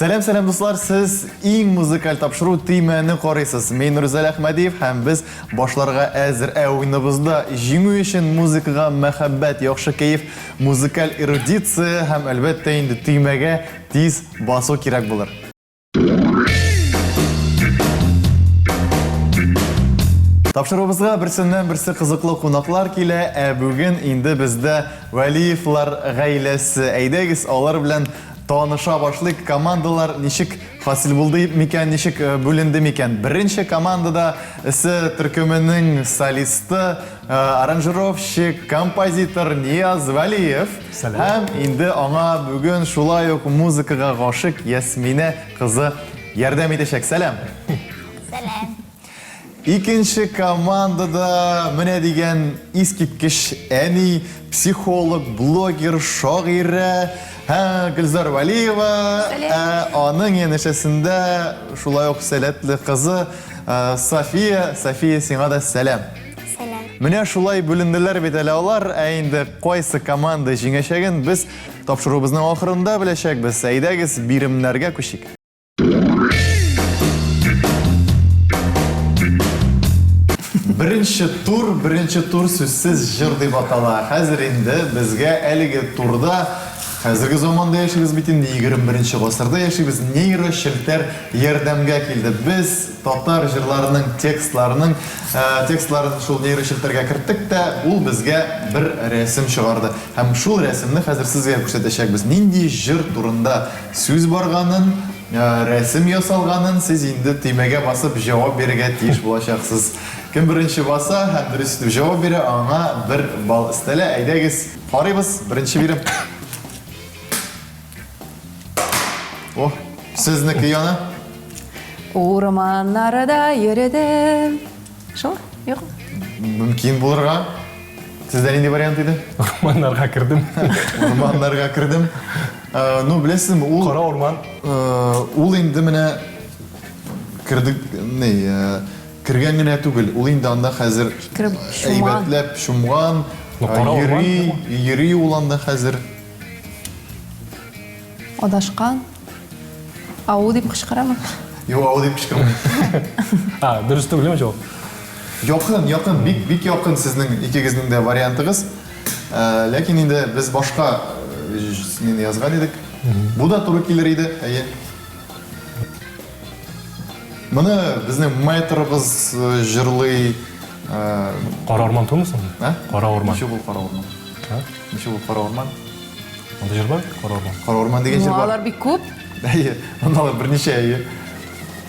Сәлам, сәлам, дуслар! Сез иң музыкаль тапшыру Төймәне карыйсыз. Мин Рүзәл Әхмәдиев һәм без башларга әзер. Ә уеныбызда җиңү өчен музыкага мәхәббәт, яхшы кәеф, музыкаль эрудиция һәм, әлбәттә инде, төймәгә тиз басу кирәк булыр. Тапшыруыбызга берсеннән-берсе кызыклы кунаклар килә, ә бүген инде бездә Вәлиевлар гаиләсе. Әйдәгез, алар белән таныша башлыйк. Командалар ничек хасил булды микән, ничек э, бүленде микән? Беренче командада Эсе төркеменең солисты, э, аранжировщик, композитор Нияз Вәлиев. Һәм инде аңа бүген шулай ук музыкага гашыйк Ясминә кызы ярдәм итәчәк. Сәлам! Сәлам! Икенче командада менә дигән искиткеч әни, психолог, блогер, шагыйрә һәм Гөлзар Вәлиева. Ә аның янәшәсендә шулай ук сәләтле кызы э, София. София, сиңа да сәлам. Сәлам. Менә шулай бүленделәр бит әле алар. Ә инде кайсы команда җиңәчәген без тапшыруыбызның ахырында беләчәкбез. Әйдәгез, биремнәргә күчик. Беренче тур, беренче тур сүзсез җыр дип атала. Хәзер инде безгә әлеге турда хәзерге заманда яшибез бит инде, 21 гасырда яшибез, нейрочелтәр ярдәмгә килде. Без татар җырларының текстларының э, текстларын шул нейрочелтәргә керттек тә, ул безгә бер рәсем чыгарды. Һәм шул рәсемне хәзер сезгә күрсәтәчәкбез. Нинди җыр турында Сүз барганын, рәсем ясалганын сез инде төймәгә басып җавап бирергә тиеш булачаксыз. Кем беренче баса һәм дөрес итеп җавап бирә, аңа бер балл өстәлә. Әйдәгез, карыйбыз, беренче бирем. О, сезнеке яна. Урманнарда йөрдем. Шул? Юк? Мөмкин булырга. Сездә нинди вариант иде? Урманнарга кердем. Урманнарга кердем. Э, ну, беләсезме, ул Кара урман. Э, ул инде менә кердек, ни, э, кергән генә түгел. Ул инде анда хәзер Кереп чумган. әйбәтләп чумган, Ну, кара урман. йөри, йөри ул анда хәзер. Адашкан. Ау дип кычкырамы? Юк, ау дип кычкырмый. А, дөрес түгелме җавап? Якын, якын, бик, бик якын сезнең икегезнең дә вариантыгыз. Э, ләкин инде без башка э, нини язган идек. Бу да туры килер иде, әйе. Моны безнең мэтрыбыз э, җырлый. Кара урман түгелме соң? Ә? Кара урман. Ничек ул кара урман? Ничек ул кара урман? Анда җыр бар, кара урман. Кара урман дигән җыр бар. Алар бик күп. Әйе, анда алар берничә, әйе.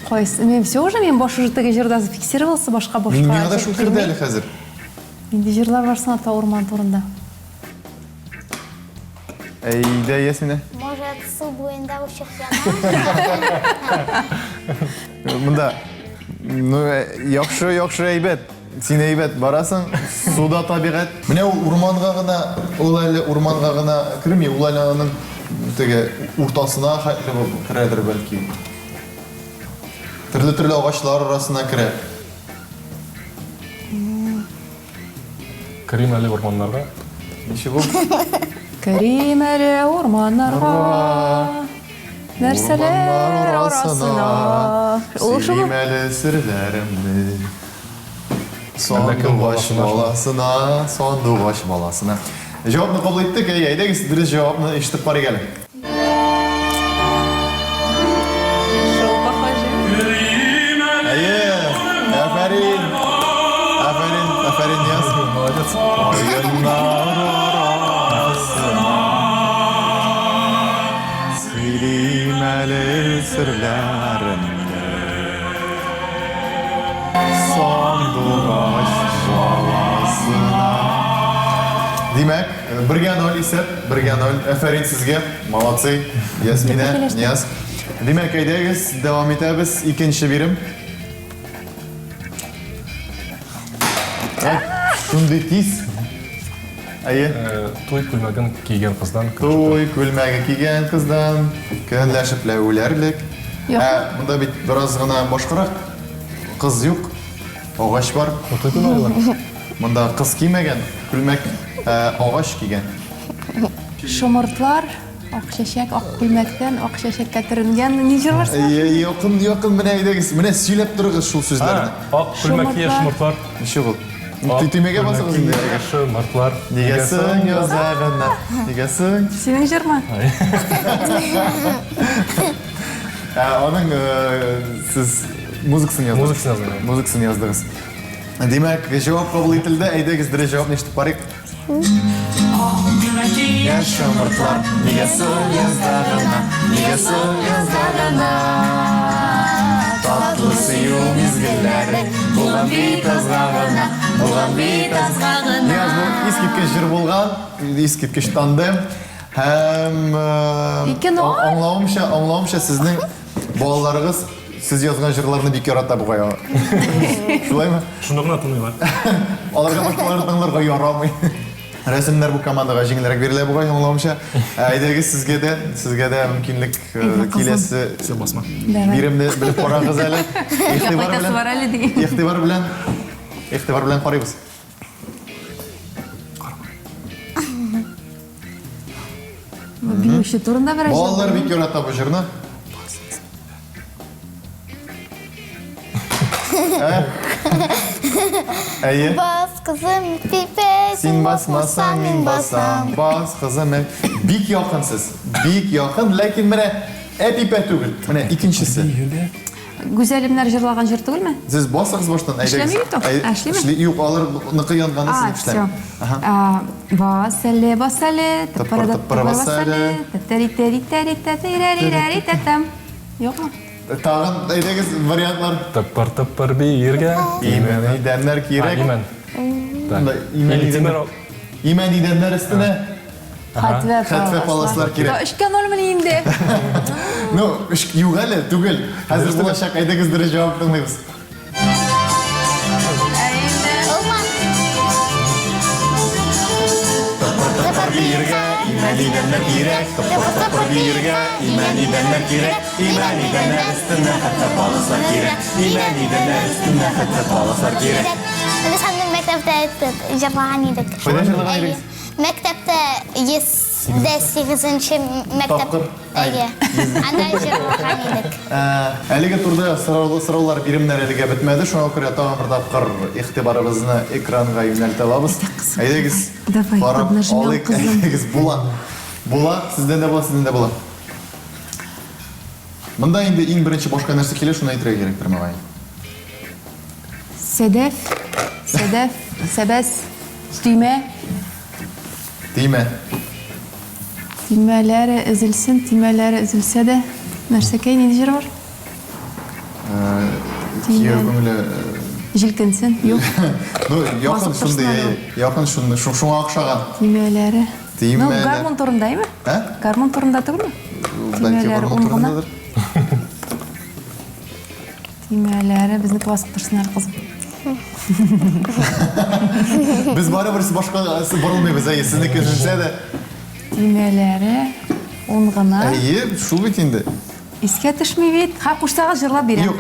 Кайсы? Мин все уже, мин баш уже теге җырда зафиксировался, башка башка. Миңа да шул керде әле хәзер. Нинди җырлар бар соң ата урман турында? Әйдә, Ясминә. Может, су буенда учак яна? Монда, ну, яхшы, яхшы әйбәт. Син әйбәт барасың, суда табигать. Менә ул урманга гына, ул әле урманга гына керми, ул әле аның теге уртасына хәтле керәдер бәлки. Төрле-төрле агачлар арасына керә. Керим әле урманнарга. Ничек ул? Керим әле урманнарга. Нәрсәләр арасына. Ул шул. Сөйлим әле серләремне. Сандугач баласына, сандугач баласына. Җавапны кабул иттек. Әйе, әйдәгез, дөрес җавапны ишетеп карыйк әле. Шул похоже. Әйе, афәрин. Афәрин, афәрин, Нияз. Молодец. Каеннар арасына сөйлим әле серләремне. Сандугач баласына. Димәк, бергә ноль исәп, бергә ноль. Әфәрин сезгә, молодцы, Ясминә, Нияз. Димәк, әйдәгез, дәвам итәбез. Икенче бирем. Шундый тиз. Әйе. Э, туй күлмәген кигән кыздан. Туй күлмәге кигән кыздан көнләшеп лә үләрлек. Юк. Ә, монда бит бераз гына башкарак. Кыз юк, агач бар. Туй күлмәге бар. Монда кыз кимәгән, күлмәк, ә, агач кигән. Шомыртлар. Ак чәчәк, ак күлмәктән, ак чәчәккә төренгән. Ни җыр бар соң? Якын, якын, менә әйдәгез, менә сөйләп торыгыз шул сүзләрне. Ак күлмәк кия шомыртлар. Ничек ул? Төймәгә басыгыз инде. Шомыртлар. Нигә соң яза гына? Нигә соң? Синең җырмы? Ә аның сез музыкасын яздыгыз. Музыкасын яздым. Музыкасын яздыгыз. Димәк, җавап кабул ителде. Әйдәгез, дөрес җавапны ишетеп карыйк. Яшь шомыртлар, нигә соң язда гына, нигә соң язда гына? Татлы сөю мизгелләре булган бит азга гына, булган бит азга гына. Нияз, бу искиткеч җыр булган, искиткеч тандем. Һәм аңлавымча, аңлавымча сезнең балаларыгыз сез язган җырларны бик ярата бугай. Шулаймы? Шуны гына тыңлыйлар. Аларга башкаларны тыңларга ярамый. Рәсемнәр бу командага җиңелрәк бирелә бугай, аңлавымча. Әйдәгез, сезгә дә, сезгә дә мөмкинлек киләсе биремне белеп карагыз әле. Игътибар белән, игътибар белән, игътибар белән карыйбыз. Биюче турында берәр җыр. Балалар бик ярата бу җырны. Әйе. Бас, кызым, пипе, Син басмасаң, мин басам. Бас, кызым, бик якын сез. Бик якын, ләкин менә әпипә түгел. Менә икенчесе. Гүзәлемнәр җырлаган җыр түгелме? Сез басыгыз баштан, әйдәгез. Эшләми бит ул. Әй, Эшлиме? Эшли, юк, алар ныкы янганы А, сезнең всё. эшләми. Ага. Бас әле, бас әле, Тыпыр, тыпыр бас әле. Тәри-тәри-тәри-тәри-тәри-тәри-тәм. Юкмы? Тагын әйдәгез вариантлар. Тыпыр тыпыр биергә. Имән идәннәр кирәк. Имән. Монда имән Или идәннәр. тимер. Имән идәннәр өстенә. Хәтвә Хәтфә паласлар кирәк. Өчкә ноль мени инде. Ну, өч юк әле, түгел. Хәзер булачак, әйдәгез дөрес җавап тыңлыйбыз. Тыпыр-тыпыр биергә, имән идәннәр кирәк. Тыпыр-тыпыр биергә, имән идәннәр кирәк. Имән идәннәр өстенә хәтфә паласлар кирәк. Имән идәннәр өстенә хәтфә паласлар кирәк. Без аны мәктәптә җырлаган идек. Кайда җырлаган идегез? Мәктәптә 108 мәктәп. Тапкыр. Әйе. Анда җырлаган идек. Әлеге турда сораулар, биремнәр әлегә бетмәде. Шуңа күрә тагын бер тапкыр игътибарыбызны экранга юнәлтә алабыз. Әйдәгез, Давай, карап поднажмем, алыйк. кызым. Әйдәгез, була. Була, сездән дә була, сездән дә була. Монда инде иң беренче башка нәрсә килә, шуны әйтергә кирәктер, мөгаен. Сәдәф, сәдәф, сәбәс, төймә. Төймә. Төймәләре өзелсен, төймәләре өзелсә дә. Нәрсәкәй, нинди җыр бар? Кияү күңеле Җилкенсен, юк. Ну, якын Басып шундый, торсын әле якын шундый, шуңа охшаган. Төймәләре. Төймәләр. Ну, гармун турында, әйме? Ә? Гармун турында түгелме? Бәлки Төймәләре гармун ун гына. турындадыр. Төймәләре безнеке басып торсын әле, кызым. Без барыбер башка борылмыйбыз, әйе, сезнеке өзелсә дә. Төймәләре ун гына. Әйе, шул бит инде. Искә төшми бит. Ха, кушсагыз җырлап бирәм. Юк,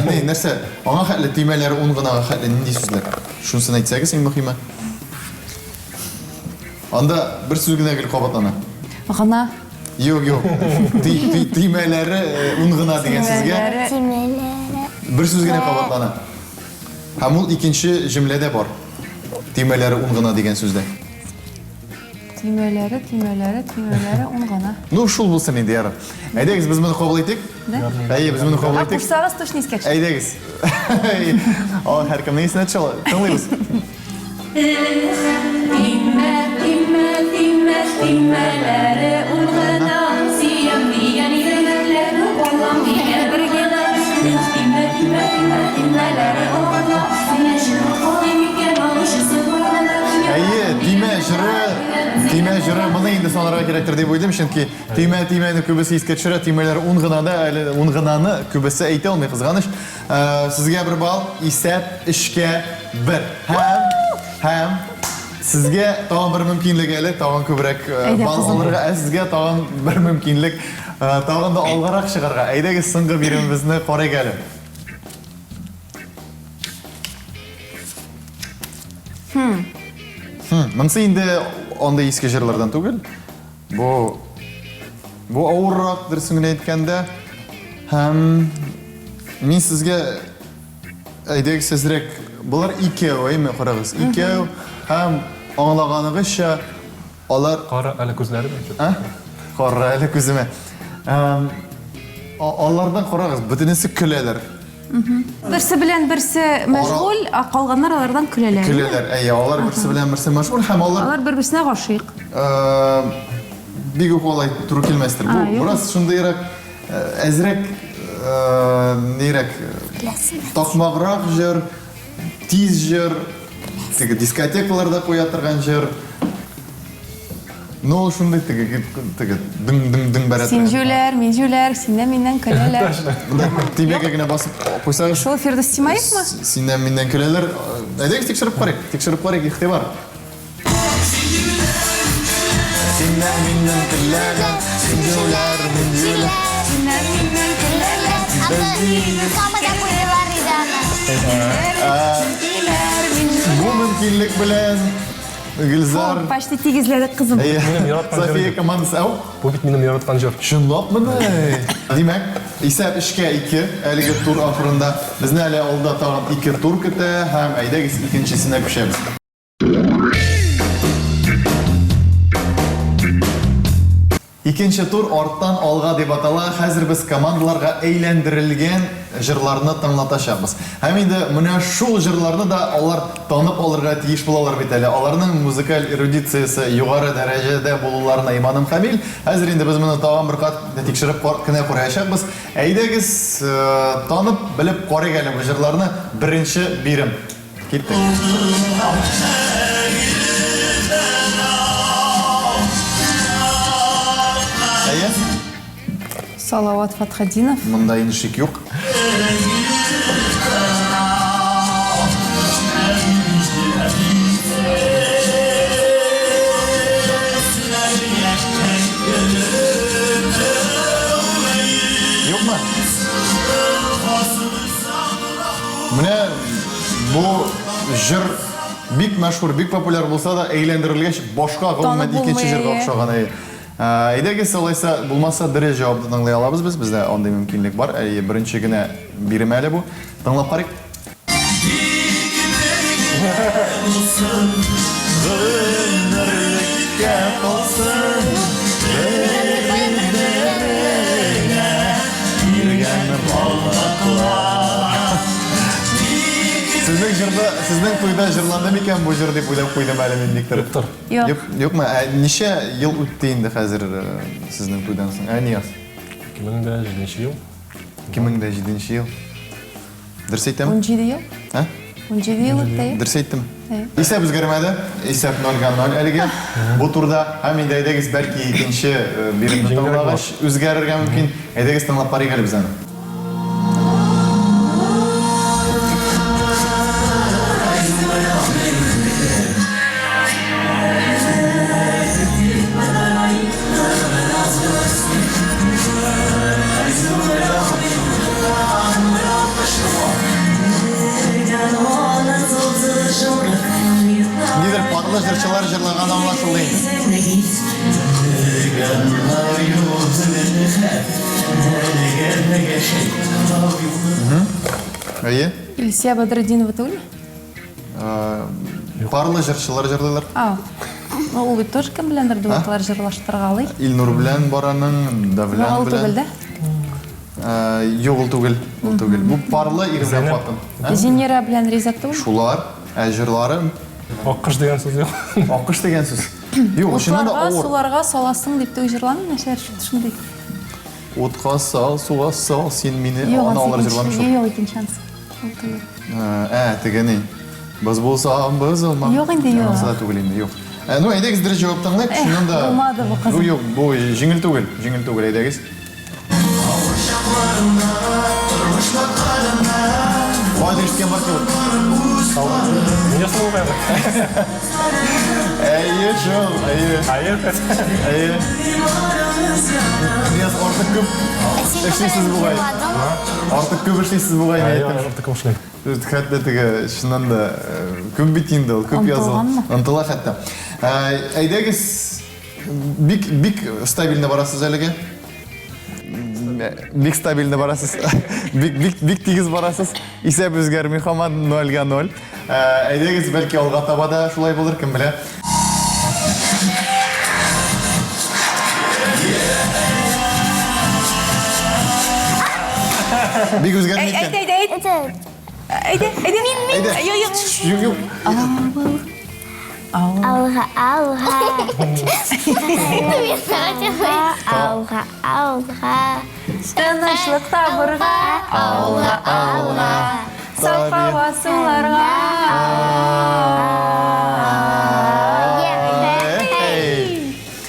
ни, нәрсә, аңа хәтле төймәләре ун гынага хәтле нинди сүзләр? Шунысын әйтсәгез, иң мөһиме. Анда бер сүз генә гел кабатлана. Гына. Юк, юк. Төймәләре ун гына дигән сүзгә Төймәләре. бер сүз генә кабатлана. Һәм ул икенче җөмләдә бар. Төймәләре ун гына дигән сүздә. Төймәләре, төймәләре, төймәләре ун гына. Ну, шул булсын инде, ярар. Әйдәгез, без моны кабул итик. Әйе, без моны кабул итик. Кушсагыз, точно искә төшә. Әйдәгез. Ал һәркемнең исенә төшә ала. Тыңлыйбыз. Тимә, тимә, тимә, тимәләре ун гына. Сөям дигән егетләрне алам дигән бер генә. Тимә, тимә, тимә, тимәләре ун гына. Әйе, тимә җыры, тимә җыры, моны инде санарга кирәктер дип уйлыйм, чөнки тимә, тимәне күбесе искә төшерә, тимәләр ун гына да, әле ун гынаны күбесе әйтә алмый, кызганыч. Сезгә бер балл, исәп өчкә бер. Һәм, һәм сезгә тагын бер мөмкинлек әле, тагын күбрәк балл алырга, ә сезгә тагын бер мөмкинлек, тагын да алгарак чыгарга. Әйдәгез, соңгы биремебезне карыйк әле. Монысы инде андый иске җырлардан түгел. Бу Бу авыррак, дөресен генә әйткәндә. Һәм мин сезгә әйдәгез әзрәк, болар икәү, әйме, карагыз, икәү һәм аңлаганыгызча, алар Кара әле күзләремә. А? Кара әле күземә. Алардан карагыз, бөтенесе көләләр. Берсе белән берсе мәшгуль, ә калганнар алардан көләләр. Көләләр, әйе, алар берсе белән берсе мәшгуль һәм алар Алар бер-берсенә гашыйк. Бик үк алай туры килмәстер. Бу бераз шундыйрак, әзрәк, нирәк, такмаграк җыр, тиз җыр, теге дискотекаларда куя торган җыр. Ну, ул шундый теге, теге дың-дың-дың бәрә Син торган. җүләр, мин җүләр, синнән миннән көләләр. Монда төймәгә генә басып куйсагыз. Шул Фирдүс Тимаевмы? Синнән миннән көләләр. Әйдәгез тикшереп карыйк. Тикшереп карыйк, игътибар. Синнән миннән көләләр. Син җүләр, мин җүләр. Синнән миннән көләләр. Аны Камада куйдылар иде аны. Бу мөмкинлек белән Гөлзар. Почти тигезләдек, кызым. Әйе. Минем яраткан София җырым. командасы. Ау. Бу бит минем яраткан җыр. Чынлапмыни? Димәк, исәп өчкә ике әлеге тур ахырында. Безне әле алда тагын ике тур көтә һәм әйдәгез икенчесенә күчәбез. Икенче тур арттан алга дип атала. Хәзер без командаларга әйләндерелгән җырларны тыңлатачакбыз. Һәм инде менә шул җырларны да алар танып алырга тиеш булалар бит әле. Аларның музыкаль эрудициясе югары дәрәҗәдә булуларына иманым камил. Хәзер инде без моны тагын бер кат тикшереп кенә караячакбыз. Әйдәгез, танып, белеп карыйк әле бу җырларны. Беренче бирем. Киттек. Әйе. Салават Фатхадинов. Монда инде шик юк. Юкмы? Менә бу җыр бик мәшһүр, бик популяр булса да, әйләндерелгәч, башка гомумән икенче җырга охшаган. Әйе. Әйдәгез, алайса, булмаса, дөрес җавапны тыңлый алабыз без. Бездә андый мөмкинлек бар. Әйе, беренче генә бирем әле бу. Тыңлап карыйк. Гомерлеккә калсын бер-береңә биргән балыклар. Сезнең җырда, сезнең туйда җырланды микән бу җыр дип уйлап куйдым әле мин никтер. Юктыр. Юк. Юк, юкмы? Ә ничә ел үтте инде хәзер сезнең туйдан соң? Ә, Нияз? 2007 ел. 2007 ел. Дөрес әйтәм? 17 ел. Ә? 17 ел үтте. Дөрес әйттем. Исәп үзгәрмәде. Исәп 0-га 0 әлегә. Бу турда һәм инде әйдәгез бәлки икенче биремне тыңлагач үзгәрергә мөмкин. Әйдәгез тыңлап карыйк әле без аны. Нидер парлы җырчылар җырлаган аңлашылды инде. Әйе. Илсия Бәдретдинова түгелме? Парлы җырчылар җырлыйлар. А. Ну, ул бит тоже кем беләндер дуэтлар җырлаштыргалый. Илнур белән бараның, Давлан Ул түгел белән. дә. Юк, ул түгел. Ул түгел. Бу парлы ир белән хатын. Зинира белән Ризат түгел. Шулар, ә җырлары Аккош дигән сүз юк. Аккош дигән сүз. Юк, чыннан да Утларга, авыр. суларга саласың дип түгел җырламый нәрсәләр шундый. Утка сал, суга сал, син мине. Юк, Аны алар җырламый шул. Юк, икенче ансы. Ул түгел. Ә, теге ни. Боз булса, боз алмам. Юк инде, юк. Анысы да түгел инде, юк. Ну, әйдәгез дөрес җавап тыңлыйк. Чыннан да. Булмады бу, кызым. Юк, бу җиңел түгел, җиңел түгел, әйдәгез. Кайда ишеткән бар кебек. Нигә соң ул Әйе, шул, әйе. Әйе. Әйе. Нияз, артык күп эшлисез бугай. Артык күп эшлисез бугай, мин әйтәм. Артык күп эшлим. Хәтта теге, чыннан да, күп бит инде ул, күп языл. Ынтыла хәтта. Әйдәгез, бик, бик стабильно барасыз әлегә. Бик стабильно барасыз. Бик бик бик тигез барасыз. Исәп үзгәрми һаман 0-га 0. Әйдәгез, бәлки алга таба да шулай булыр, кем белә. Бик үзгәрми икән. Әйт, әйт, әйт. Әйдә, әйдә. Мин, мин. Әйдә. Юк, юк. Юк, юк. Алга, алга. Алга, алга. Тынычлык табырга. Алга, алга. Саф һава суларга.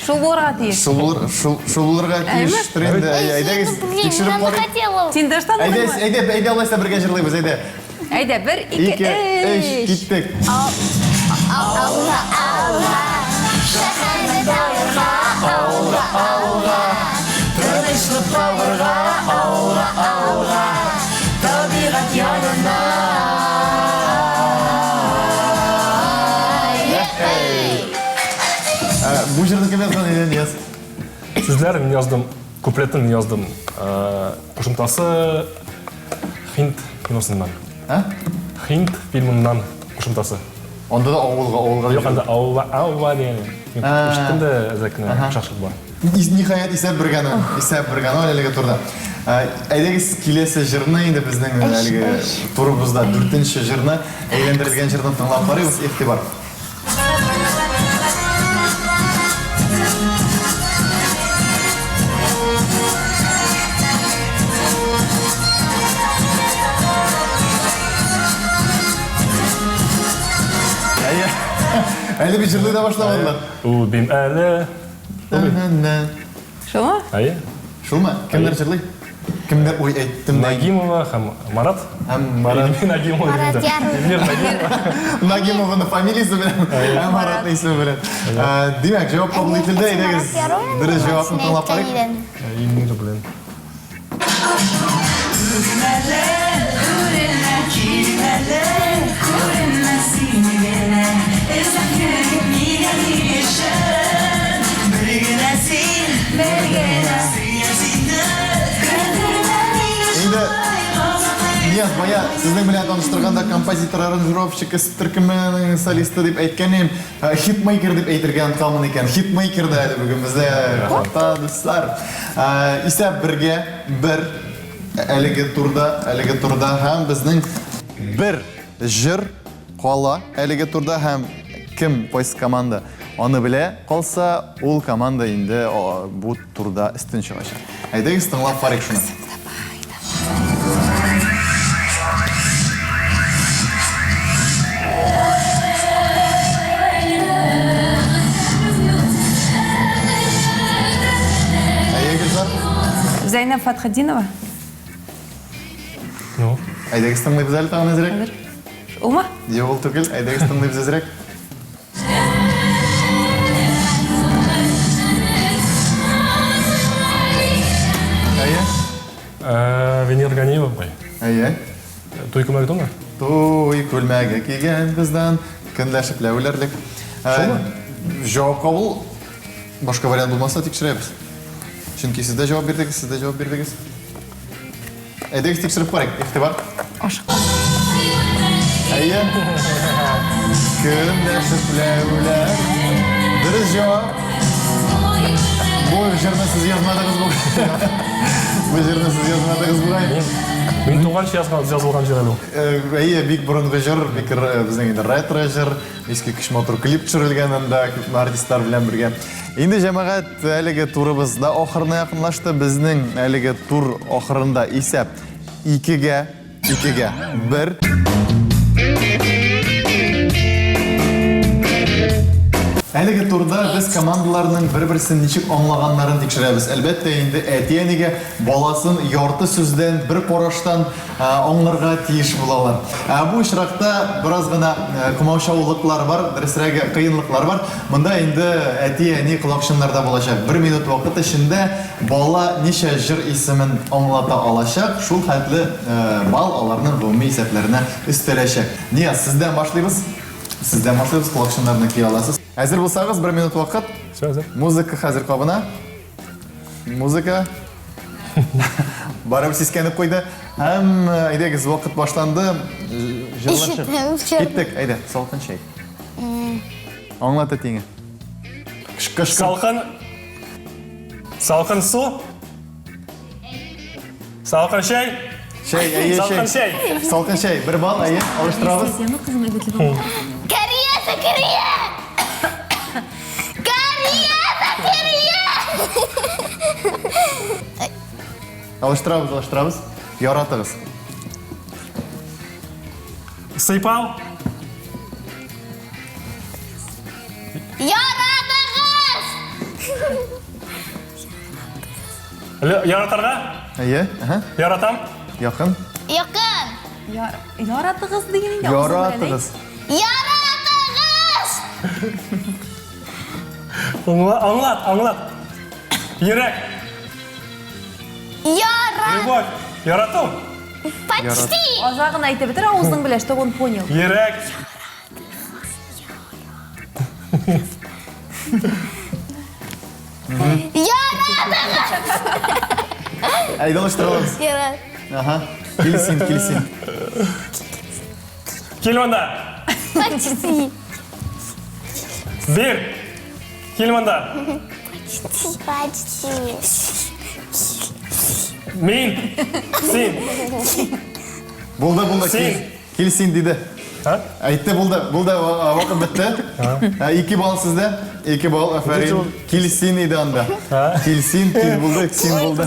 Шул булырга тиеш. Шул булыр, шул, шул булырга тиештер инде. Әйдәгез, тикшереп карыйк. Син дә Әйдә, әйдә, әйдә, алайса бергә җырлыйбыз, әйдә. Әйдә, бер, ике, Ике, өч, өч. киттек. Алга, алга. Шәһәрне табырга. Алга, алга. Тынычлык табырга. Алга, алга. Табигать янына. Бу җырны кем язган иде, Нияз? Сүзләрен мин яздым, куплетын мин яздым. Кушымтасы Хинд киносыннан. Ә? Хинд фильмыннан кушымтасы. Анда да авылга, авылга. Юк, анда аула, аула дигән. Мин ишеттем дә әзрәк кенә охшашлык бар. Ниһаять, исәп бергә ноль. Исәп бергә ноль әлеге турда. Әйдәгез, киләсе җырны инде безнең әлеге турыбызда дүртенче җырны, әйләндерелгән җырны тыңлап карыйбыз. Игътибар. Әйе. Әле бит җырлый да башламадылар. Үбим әле. Шулмы? Әйе. Шулмы? Кемнәр җырлый? Кемнәр ой әйттем дә. Нагимова һәм Марат. Һәм Марат. Эльмира Нагимова. Марат дигәндә. Яруллин. Эльмира Нагимова. Нагимованың фамилиясе белән һәм Маратның исеме белән. Димәк, җавап кабул ителде. Әйдәгез, дөрес җавапны тыңлап карыйк. Эльмира белән. Инде Нияз, бая сезнең белән таныштырганда композитор, аранжировщик, төркеменең солисты дип әйткән идем. Хитмейкер дип әйтергә онтканмын икән. Хитмейкер да әле бүген бездә кунакта, дуслар. Исәп бергә бер әлеге турда, әлеге турда һәм безнең бер җыр кала әлеге турда һәм кем, кайсы команда аны белә калса, ул команда инде бу турда өстен чыгачак. Әйдәгез, тыңлап карыйк шуны. Әйе, Гөлзар. Зәйнәб Фатхетдинова. Ну, Әйдәгез, тыңлыйбыз әле тагын әзрәк. Улмы? Юк, ул түгел. Әйдәгез, тыңлыйбыз әзрәк. Әйе. Венера Ганиева бугай. Әйе. Туй күлмәге түгелме? Туй күлмәге кигән кыздан көнләшеп лә үләрлек. Шулмы? Җавап кабул. Башка вариант булмаса тикшерәбез. Чөнки сез дә җавап бирдегез, сез дә җавап бирдегез. Әйдәгез тикшереп карыйк. Игътибар. Ашык. Әйе. Көнләшеп лә үләр. Дөрес җавап. Бу җырны сез язмадыгыз бу. Бу җырны сез язмадыгыз бугай. Мин туганчы язган, язылган җыр әле ул. Әйе, бик борынгы җыр, бик безнең инде ретро җыр, искиткеч матур клип төшерелгән анда күпме артистлар белән бергә. Инде җәмәгать әлеге турыбыз да ахырына якынлашты. Безнең әлеге тур ахырында исәп икегә, икегә бер. Әлеге турда без командаларның бер-берсен ничек аңлаганнарын тикшерәбез. Әлбәттә инде әти-әнигә баласын ярты сүздән, бер караштан аңларга тиеш булалар. Ә бу очракта бераз гына комаучаулыклар бар, дөресрәге кыенлыклар бар. Монда инде әти-әни колакчыннарда булачак. Бер минут вакыт эчендә бала ничә җыр исемен аңлата алачак, шул хәтле балл аларның гомуми исәпләренә өстәләчәк. Нияз, сездән башлыйбыз. Сездән башлыйбыз, колакчыннарны кия аласыз. Әзер булсагыз, бер минут вакыт. Все, әзер. Музыка хәзер кабына. Музыка. Барыбер сискәнеп куйды. Һәм әйдәгез, вакыт башланды. Җырлашып. Киттек, әйдә, салкын чәй. Аңлат әтиңә. Кышкы. Салкын. Салкын су. Салкын чәй. Чәй, әйе, чәй. Салкын чәй. Салкын чәй. Бер балл, әйе, алыштырабыз. Кәрия Зәкәрия! Кәрия Зәкәрия! Алыштырабыз, алыштырабыз. Яратыгыз. Сыйпау. Яратыгыз! Яратырга? Әйе, әһә. Яратам. Якын. Якын. Яратыгыз дигән инде. Яратыгыз. Яратыгыз! Аңлат, аңлат. Йөрәк. Ярат. Любовь. Ярату. Почти. Азагын әйтеп бетер авызың белән, чтобы он понял. Йөрәк. Яратыгыз! Әйдә алыштырабыз. Ярат. Ага. Кил син, кил син. Кил монда. Почти. Бир. Кил монда. Почти. Мин. Син. Булды, булды. Син. Кил син диде. А? Әйтте, булды. Булды, вакыт бетте. Ике балл сездә. Ике балл, афәрин. Кил син иде анда. Кил син, кил булды, син булды.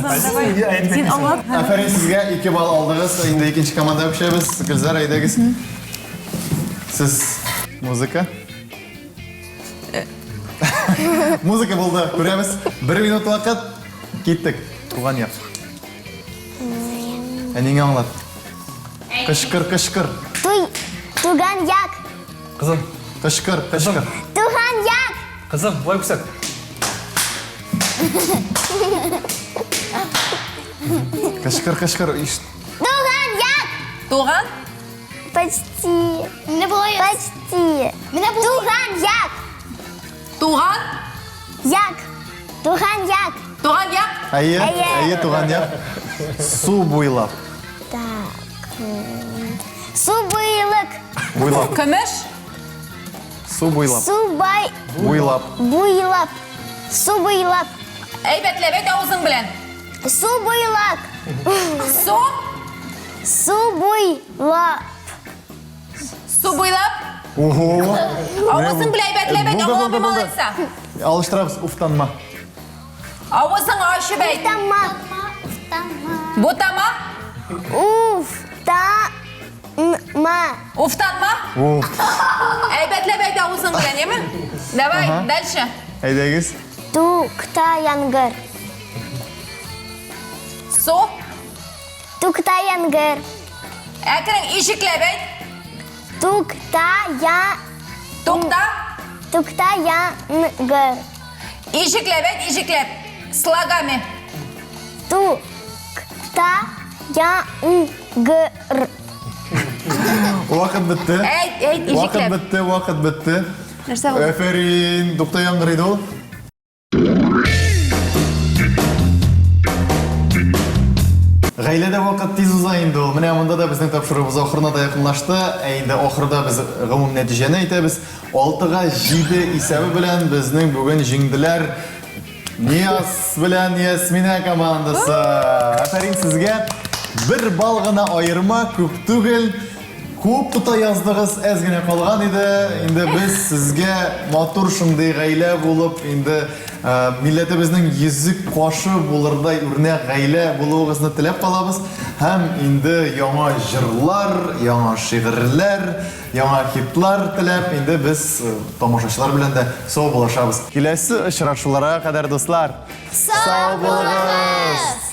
Син аңлат. Афәрин сезгә, ике балл алдыгыз. Инде икенче командага күчәбез. Гөлзар, әйдәгез. Сез музыка. Музыка булды, күрәбез. Бер минут вакыт. Киттек. Туган як. Әниңә аңлат. Кычкыр, кычкыр. Туй, туган як. Кызым. Кычкыр, кычкыр. Туган як. Кызым, болай күрсәт. Кычкыр, кычкыр. Иш- Туган як. Туган? Почти. Менә болай. Почти. Менә Туган як. Туган? Як. Туган як. Туган як? Әйе, Әйе. әйе, туган як. Су буйлап. Так. Су буйлык. Буйлап. Көмеш? Су буйлап. Су бай Буйлап. буйлап. Су буйлап. Әйбәтләп әйт авызың белән. Су буйлак. Су? Су буйлап. Су буйлап? Ого. Авызың белән әйбәтләп әйт, Булды, булды, аңламыйм булды. алайса. Алыштырабыз, уфтанма. Авызың ачып әйт. Уфтанма. Бутама? Уфтанма. Уфтанма? Уф. Әйбәтләп әйт авызың белән, яме? Давай, дальше. Әйдәгез. Тукта яңгыр. Су? Тукта яңгыр. Әкрен ишекләп әйт. Тукта я Тукта. Тукта яңгыр. Ишекләп әйт, ишекләп. Слогами. Тукта яңгыр. Вакыт бетте. Әйт, әйт, Вакыт ишекләп. бетте, вакыт бетте. Нәрсә булды? Афәрин, тукта яңгыр иде ул. Гаиләдә вакыт тиз уза инде ул. Менә монда да безнең тапшыруыбыз ахырына да якынлашты. Ә инде ахырда без гомум нәтиҗәне әйтәбез. 6-га 7 исәбе белән безнең бүген җиңделәр Нияз белән Ясминә командасы. Афәрин сезгә. Бер балл гына аерма, күп түгел. Күп тота яздыгыз, әз генә калган иде. Инде без сезгә матур шундый гаилә булып, инде милләтебезнең йөзек кашы булырдай үрнәк гаилә булуыгызны теләп калабыз. Һәм инде яңа җырлар, яңа шигырьләр, яңа хитлар теләп, инде без тамашачылар белән дә сау булашабыз. Киләсе очрашуларга кадәр, дуслар! Сау булыгыз!